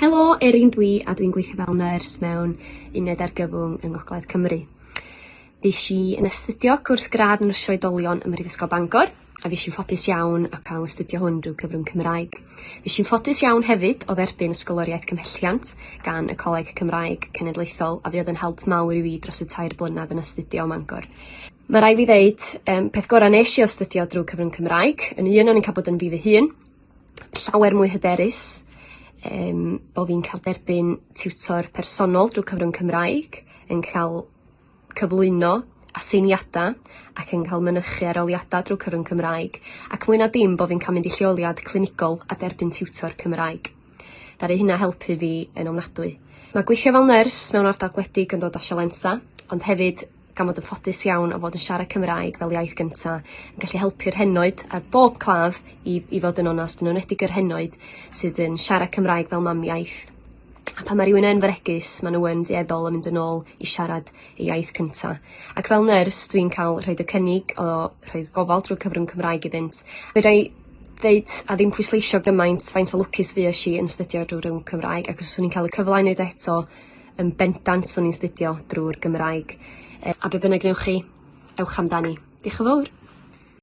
Helo, Erin dwi a dwi'n gweithio fel nyrs mewn uned argyfwng yng Ngogledd Cymru. Fues i yn astudio cwrs gradd nyrsio oedolion ym Mhrifysgol Bangor a fues i'n ffodus iawn o cael astudio hwn drwy cyfrwng Cymraeg. Fues i'n ffodus iawn hefyd o dderbyn ysgoloriaeth cymhelliant gan y Coleg Cymraeg Cenedlaethol a fuodd yn help mawr i fi dros y tair blynedd yn astudio ym Mangor. Mae rai' fi ddeud yym peth gora' nesh i o astudio drwy cyfrwng Cymraeg yn un o'n i'n cael bod yn fi fy hun, llawer mwy hyderus yym bo' fi'n ca'l derbyn tiwtor personol drw cyfrwng Cymraeg, yn ca'l cyflwyno aseiniada ac yn ca'l mynychu aroliada drw cyfrwng Cymraeg ac mwy na dim bo' fi'n ca'l mynd i lleoliad clinigol a derbyn tiwtor Cymraeg. Ddaru hynna helpu fi yn ofnadwy. Ma' gweithio fel nyrs mewn ardal gwledig yn dod â sialensa ond hefyd gan fod yn ffodus iawn o fod yn siarad Cymraeg fel iaith gynta, yn gallu helpu'r henoed ar bob claf i i fod yn onast, yn enwedig yr henoed sydd yn siarad Cymraeg fel mamiaith. A pan ma' rywun yn fregus ma' n'w yn dueddol o mynd yn ôl i siarad eu iaith cynta. Ac fel nyrs dwi'n ca'l rhoid y cynnig o rhoi gofal drw cyfrwng Cymraeg iddynt. Fedrai ddeud a ddim pwysleisio gymaint faint o lwcus fuesh i yn astudio drw rwng Cymraeg ac os swn i'n ca'l y cyfle i neud o eto yn bendant swn i'n studio drw'r Gymraeg. Yy a be' bynnag newch chi, ewch amdani. Dioch yn fowr.